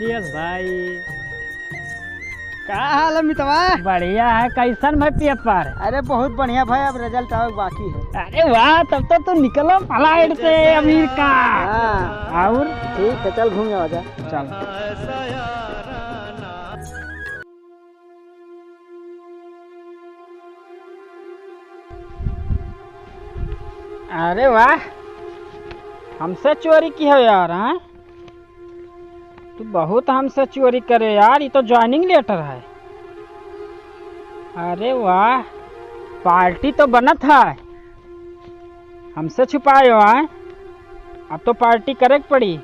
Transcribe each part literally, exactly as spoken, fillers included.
यस भाई। का हाल है मितवा? बढ़िया है, कैसन भाई पेपर? अरे बहुत बढ़िया भाई, अब result आवे के बाकी है। अरे वाह, तब तो तू निकला flight से अमेरिका। हाँ। और? ठीक है, चल घूम आवा जा। चल। अरे वाह, हमसे चोरी की हो यार, हाँ? तू बहुत हमसे चोरी करे यार, ये तो joining letter है। अरे वाह, party तो बनत है, हमसे छुपाए हो, आए? अब तो party करे के पड़ी।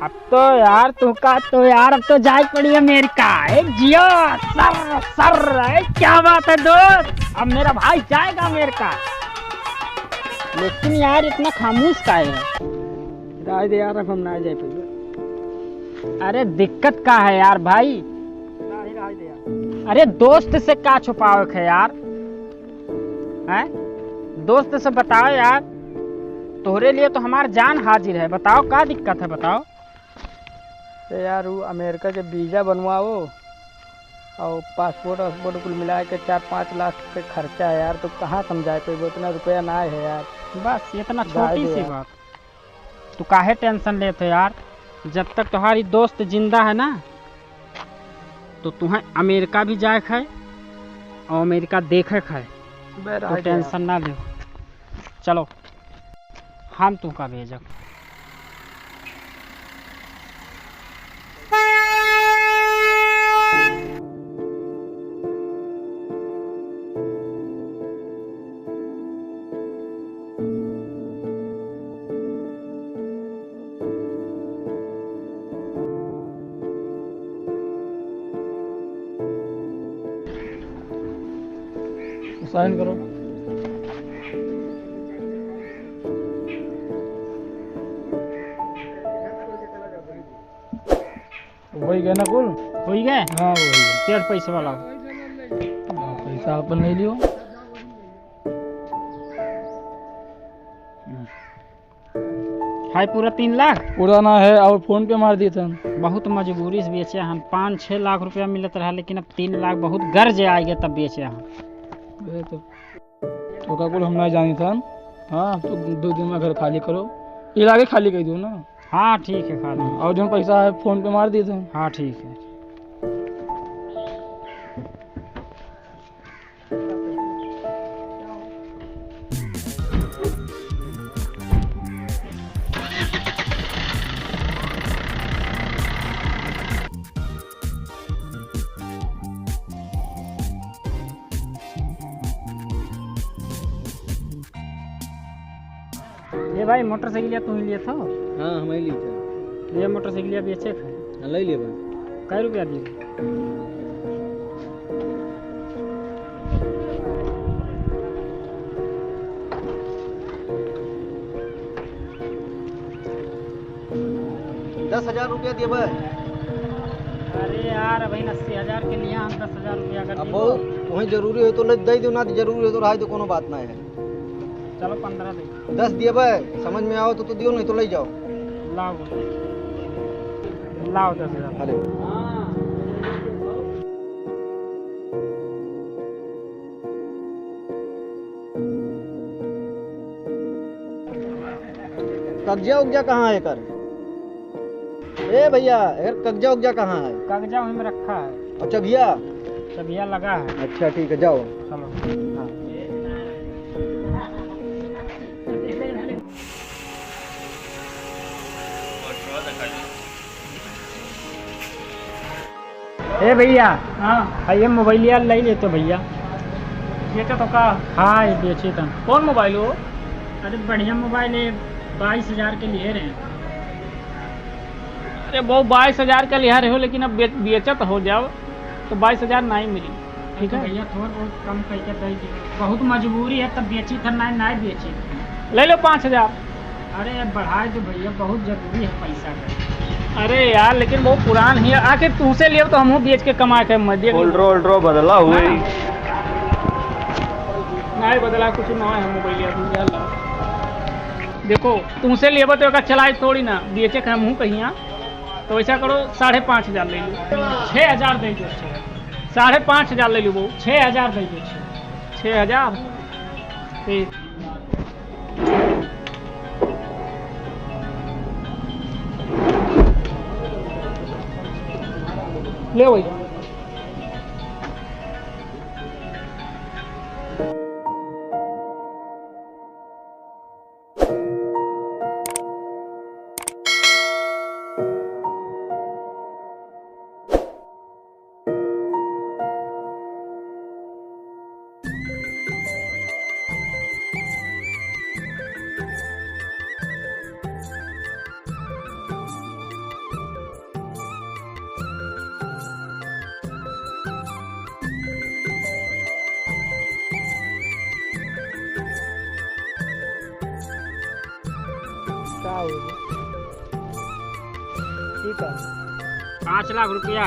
अब तो यार, तू का तो यार, अब तो जाए के पड़ी अमेरिका। ए जियो, सर, सर, ए, क्या बात है दोस्त, अब मेरा भाई जाएगा अमेरिका। लेकिन यार, इतना खामोश का है? राय दे यार, अब हम ना जाए पाएंगे। अरे, दिक्कत का है यार भाई? राय, राय दे यार। अरे, दोस्त से का छुपावे के है यार? हैं? दोस्त से बताओ यार, तोहरे लिए तो हमार जान हाजिर है। बताओ, का दिक्कत है, बताओ। ए यार, उ अमेरिका के visa बनवाओ और passport वासपोर्ट कुल मिला के चार पाँच लाख के खर्चा है यार, तो कहाँ से हम जाए पाएबो, इतना रुपया ना है यार। बस इतना जाए छोटी दे सी यार। बात, तू काहे tension लेत है यार? जब तक तुम्हारी दोस्त जिंदा है ना, तो तुम्हें अमेरिका भी जाए के है और अमेरिका देखे के है। बे तो राज tension यार। ना ले। चलो, हम तुमका भेजब। Sign करो। वही गए ना कुल? वही गए? हाँ, वही गए। तेर पैसे वाला। हाँ, पैसा अपन ले लियो। हाय, पूरा तीन लाख? पूरा ना है, और फोन पे मार दिए थे हम। बहुत मजबूरी से बेचे हन। पाँच छः लाख रुपया मिलत रहा, लेकिन अब तीन लाख बहुत गर्ज आएगा, तब बेचे हन। अरे तो, तो का कुल हम ना जानी था। हाँ, तो दो दिन में घर खाली करो, ये लागे खाली कर दो ना। हाँ, ठीक है, खाली। और जो पैसा है, फोन पे मार दिए थे। हाँ, ठीक है। ये भाई, मोटरसाइकिल या तू ही लिए था? हाँ, हम ही लिए थे। ये मोटरसाइकिल या बेचे थे? हाँ, ले लिए भाई। कै रुपया दिए? दस हजार रुपया देबे। अरे यार, अभी अस्सी हजार के लिए हम दस हजार रुपया कर अब देबो। बहुत वही जरूरी हो तो ले दे दो, ना जरूरी हो तो रहा दो, कोनो बात ना है। चलो, पन्द्रह दे। दस दिए बे, समझ में आओ तो, तो दियो, नहीं तो ले जाओ। लाओ। लाओ दस हजार। अरे। कगजा उगजा कहाँ है एकर? ए भैया, एकर कगजा उगजा कहाँ है? कगजा वहीं में रखा है। और चबिया? चबिया लगा है। अच्छा, ठीक है, जाओ। चलो। हाँ। ए भैया, हाँ। आ ये मोबाइल यार ले लेते भैया। बेचे तो का? हाँ, ये बेचे था। कौन मोबाइल हो? अरे बढ़िया मोबाइल है, बाईस हजार के लिए रहे। अरे वो बाईस हजार के लिए रहे हो, लेकिन अब बे-, बेचत हो जाओ तो बाईस हजार नहीं मिली। ठीक तो है। भैया, थोड़ बहुत कम करके दे दियो। बहुत मजबूरी है, तब बेची था, नहीं, नहीं बेची। ले लो पाँच हजार। अरे, बढ़ाए दो भैया, बहुत जरूरी है पैसा का। अरे यार, लेकिन वो पुरान ही है। आखिर तुमसे लियो तो हमहू बेच के कमा के मजे ओल्ड्रो, ओल्ड्रो बदला हुए। हाँ। नहीं बदला, कुछ ना है मोबाइल यार, तुम यार लाओ। देखो, तुमसे लेबो तो एका चलाई थोड़ी ना, बेचे के हमहू कहिया। तो ऐसा करो, साढ़े पाँच हजार ले लो। छः हजार दे दो। साढ़े पाँच हजार ले लो वो। छः हजार दे दो। छः हजार। ठीक। ले वही। का हो गया? ठीक है। पाँच लाख रुपया।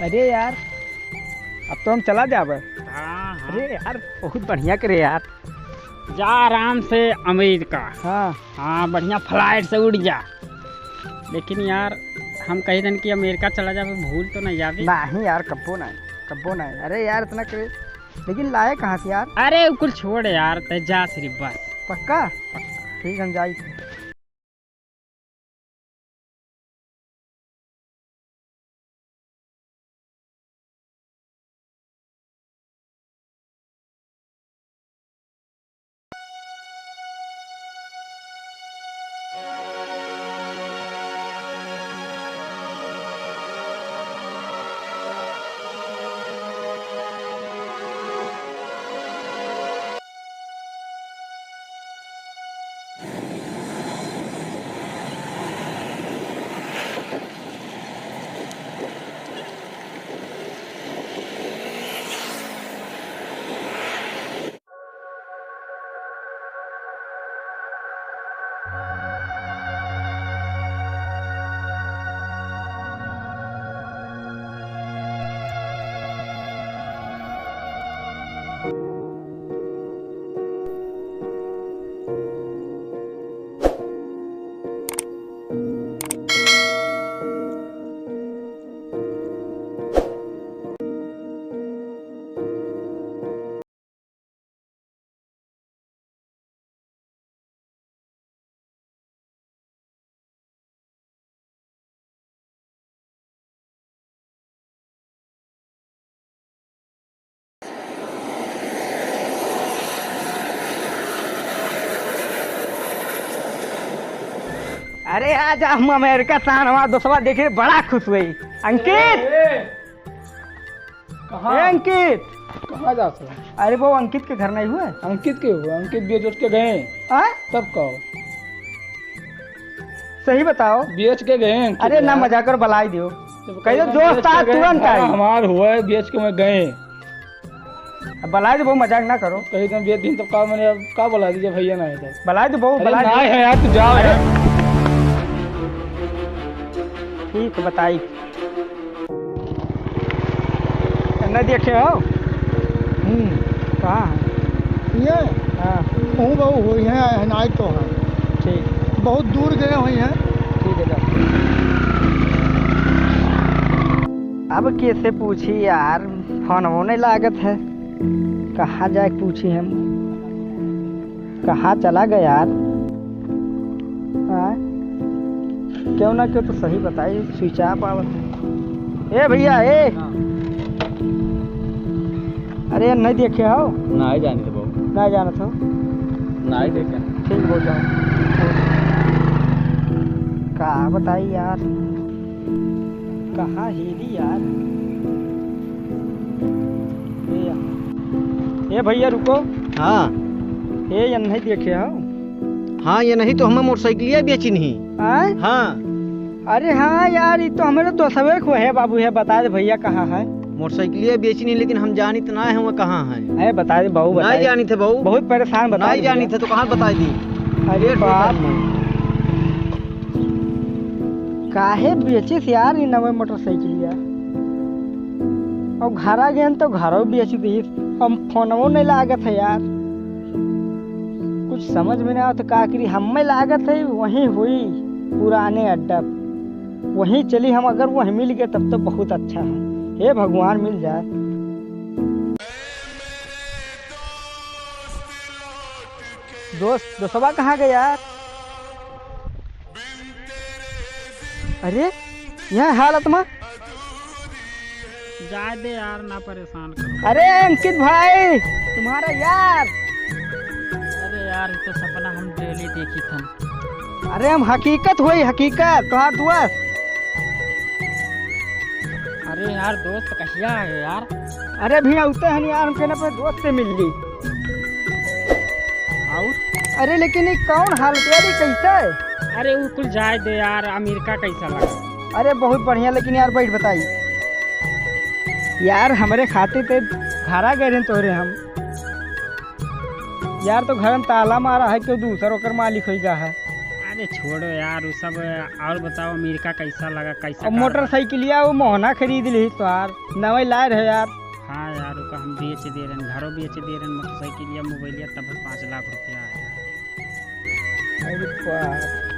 अरे यार, अब तो हम चला जाबे। हाँ, हाँ। अरे यार, बहुत बढ़िया करे यार। जा आराम से अमेरिका। हाँ। हाँ, बढ़िया flight से उड़ जा। लेकिन यार, हम कही दन कि अमेरिका चला जाबे, भूल तो नहीं जाबे? नहीं यार, कब्बो नहीं, कब्बो नहीं। अरे यार, इतना करे, लेकिन लाए कहाँ से यार? अरे, उ कुल छोड़ यार, तै जा सिर्फ बस। पक्का? पक्का। ठीक, हम जाई। अरे, आज हम अमेरिका से आन, हमार दोस्तवा देखे, बड़ा खुश हुई। अंकित! ए, ए। कहाँ? ए, अंकित! कहाँ जात हो? अरे, वो अंकित के घर नहीं हुए? अंकित के हुए? अंकित बेच उच के गए। आय? तब का हो? सही बताओ। बेच के गए अंकित अरे, ना यार। मजाक करो, बलाई दियो। जब कहियो कहीं दोस्त बेच के आ, गए, तुरंत घर आई। हमार हुए, बेच के मैं गए। अब बलाई दो, बहुत मजाक ना करो। कहीं तुम बेच दिन तो का, मैंने अब का बलाई दीजिए, भैया ना है तो। बलाई दो, बहुत अरे बलाई ना दो। है यार, तू जाओ अरे। यार। ठीक, बताई। नहीं देखे हो? हम्म। कहाँ है? ये? हाँ। हूँ बहू हुई है, हनाई तो है। ठीक। बहुत दूर गए हुई हैं। ठीक है, जाओ। अब कैसे पूछी यार, फोनवो नहीं लागत है, कहाँ जाए पूछी हम? कहाँ चला गया यार? हाँ? क्यों ना क्यों तो सही बताई, switch off आवत है। ए भैया, ए! हाँ। अरे, नहीं देखे हो? नहीं जाने थे बाबू। नहीं जानत हो? नहीं देखे। ठीक बोल रहा हूँ। का बताई यार? कहाँ हेरी यार? ए यार। ए भैया रुको। हाँ। ए, ये नहीं देखे हो? हाँ, ये नहीं तो हमें मोटरसाइकिलिया बेची नहीं। आय? हाँ। अरे हाँ यार, ये तो हमारे दोस्तवे को है बाबू, है बता दे भैया कहाँ है? मोटरसाइकिलिया बेची नहीं, लेकिन हम जानी तो ना है वो कहाँ है। अरे बता दे बाबू, बता नहीं दे। जानी थे बाबू। बहुत परेशान, बता नहीं दे जानी भैया। थे तो कहाँ बताई दी? अरे लेट होता बाप। है। काहे बेचिस यार ई नवे मोटरसाइकिलिया? और घरा गेन तो घरो बेच दीस। अब फोनवो नहीं लागत है यार। कुछ समझ में ना आवत का करी। हमें लागत है वहीं हुई पुराने अड्डा। वहीं चली हम, अगर वहीं मिल गए तब तो बहुत अच्छा है। हे भगवान, मिल जाए। दोस्त, दोस्तवा कहाँ गया यार? अरे, यह हालत मा। जाए दे यार, ना परेशान कर। अरे अंकित भाई, तुम्हारा यार। अरे यार, ये तो सपना हम डेली देखी थन। अरे हम हकीकत होई, हकीकत, तोहार दोस्त। अरे यार दोस्त, कहिया है यार? अरे भी आते हैं यार, हम कहने अपने दोस्त से मिल ली। और? अरे लेकिन ये कौन हालत यार, ये कैसे है? अरे वो कुल जाए दे यार, अमेरिका कैसा लगा? अरे बहुत बढ़िया, लेकिन यार बैठ बताई यार, हमरे खातिर ते घरा गए रहे तोरे हम यार, तो घर में ताला मारा है, क्यों दूसर ओकर मालिक होई गा है। अरे छोड़ो यार वो सब, और बताओ अमेरिका कैसा लगा, कैसा अब कारोबार? मोटरसाइकिलिया वो मोहना खरीद ली तोहार, नवे लाए रहे यार। हाँ यार, ओका हम बेच दे रहे, घरों बेच दे रहे, मोटरसाइकिलिया, मोबाइलिया, तब पाँच लाख रुपया आया। अरे बाप।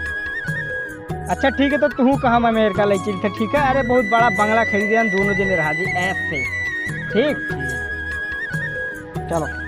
अच्छा ठीक है, तो तू कहाँ हम अमेरिका ले चलते, ठीक है? अरे बहुत बड़ा बंगला खरीदे हम दोनों जने रहा जी, ऐसे। ठीक? चलो।